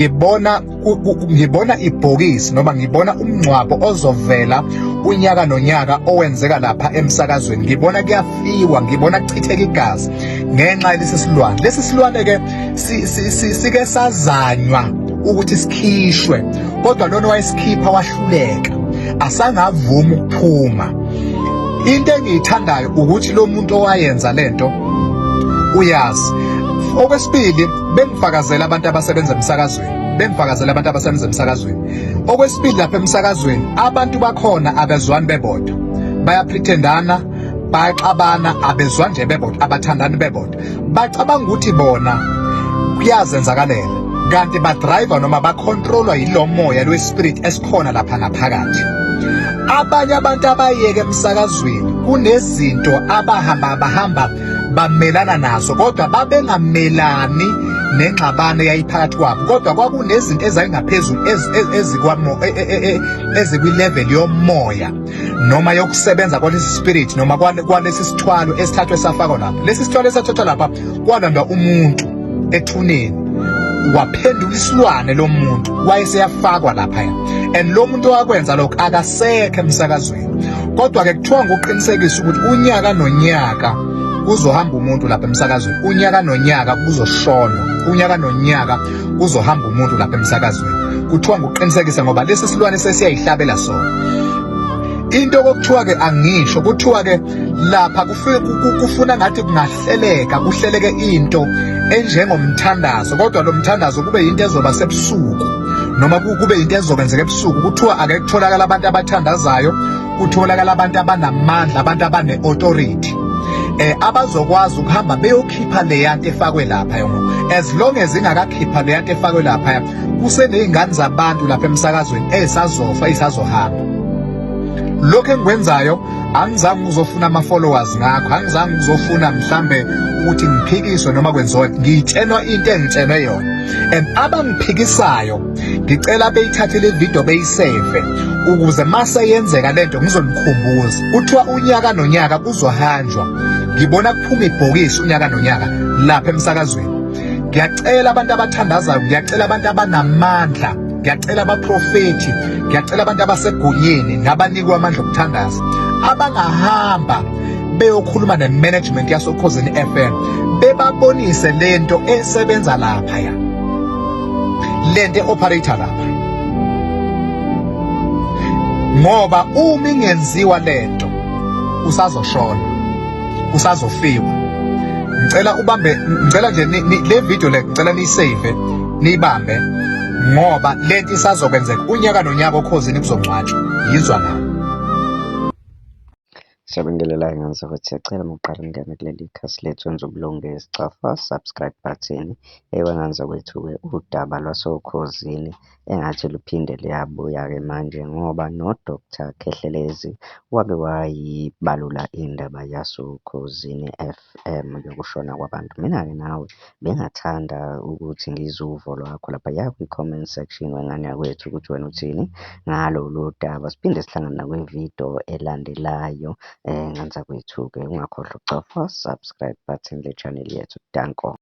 Ngibona ngibona ibhokisi noma ngibona umngcwabo ozovela unyaka nonyaka owenzeka lapha emsakazweni. Ngibona kuyafiwa, ngibona kuchitheka igazi ngenxa yalesi silwane. Lesi silwane ke sike sazanywa ukuthi sikhishwe, kodwa lona wayesikhipha wahluleka, asangavuma ukuphuma. Into engiyithandayo ukuthi lo muntu owayenza lento uyazi. Okwesibili, bengifakazela abantu abasebenza emsakazweni, bengifakazela abantu abasebenza emsakazweni. Okwesibili, lapha emsakazweni abantu bakhona abezwani bebodwa, bayapretendana, bayaxabana, abezwani nje bebodwa, abathandani bebodwa, bacabanga ukuthi bona kuyazenzakalela, kanti badriver noma bacontrolwa yilo moya lwespirit esikhona lapha ngaphakathi. Abanye abantu abayeke emsakazweni kunezinto abahamba bahamba bamelana nazo, kodwa babengamelani nengxabano eyayiphakathi kwabo, kodwa kwakunezinto ezayingaphezulu ezikwi-level yomoya noma yokusebenza kwalesi spirit noma kwalesi sithwalo esithathwe safakwa lapha. Lesi sithwalo esathathwa lapha kwalandwa umuntu ethuneni, waphendula isilwane lo muntu, wayeseyafakwa lapha. And lo muntu owakwenza lokho akasekho emsakazweni, kodwa ke kuthiwa ngokuqinisekisa ukuthi unyaka nonyaka kuzohamba umuntu lapha emsakazweni, unyaka nonyaka kuzoshonwa, unyaka nonyaka kuzohamba umuntu lapha emsakazweni. Kuthiwa ngokuqinisekisa ngoba lesi silwane sesiyayihlabela sona. Into okuthiwa ke angisho, kuthiwa ke lapha kufike kufuna ngathi kungahleleka, kuhleleke into enjengomthandazo, kodwa lo mthandazo kube into ezoba sebusuku noma kube into ezokwenzeka ebusuku. Kuthiwa ake kutholakala abantu abathandazayo, kutholakala abantu abanamandla, abantu abane-authority, abazokwazi ukuhamba beyokhipha leyanto efakwe lapha yongo. As long as ingakakhipha leyanto efakwe lapha, kuseney'ngane zabantu lapha emsakazweni ezisazofa, ezisazohamba. Lokho engikwenzayo, angizange ngizofuna ama-followers ngakho, angizange ngizofuna mhlambe ukuthi ngiphikiswe noma kwenziwe. Ngiyitshenwa into engitshenwe yona, and abangiphikisayo ngicela beyithathe le video beyisave, ukuze mase yenzeka lento ngizonikhumbuza. Kuthiwa unyaka nonyaka kuzohanjwa, ngibona kuphuma ibhokisi unyaka nonyaka lapha emsakazweni. Ngiyacela abantu abathandazayo, ngiyacela abantu abanamandla, ngiyacela abaprofethi, ngiyacela abantu abasegunyeni nabanikwa amandla okuthandaza, abangahamba beyokhuluma ne-management yasoKhozini FM, bebabonise lento esebenza lapha, ya lento e-operator lapha, ngoba uma ingenziwa lento usazoshona, usazofiwa. Ngicela ubambe, ngicela nje le video le, ngicela niyisave, niyibambe, ngoba lento isazokwenzeka unyaka nonyaka oKhozini kuzongcwatshwa. Yizwa nami. Siyabingelela ngane zakwethu, siyacela uma uqala ukungena kuleli khasi lethu wenze ubulungisa, cofa subscribe button. Ewe ngane zakwethu-ke, udaba lwasoKhozini engathi luphinde liyabuya-ke manje ngoba no-Doctor Khehlelezi wake wayibalula indaba yasoKhozini FM yokushona kwabantu. Mina-ke nawe bengathanda ukuthi ngizwe uvo lwakho laphaya kwi-comment section wengane yakwethu ukuthi wena uthini ngalolu daba. Siphinde sihlangane nakwividiyo elandelayo ngane zakwethu-ke, ungakhohlwa ukucofa subscribe button le channel yethu. Danko.